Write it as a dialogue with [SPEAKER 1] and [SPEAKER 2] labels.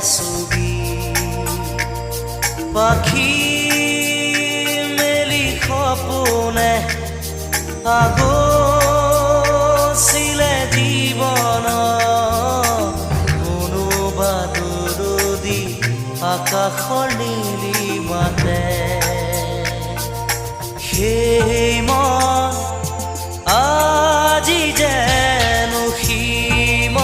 [SPEAKER 1] ছবি। পাখি মেলি সপোনে আগচিলে জীৱন, কোনোবা দৰদী আকাশৰ নীলিমাতে। সেই মন আজি যেন সীম।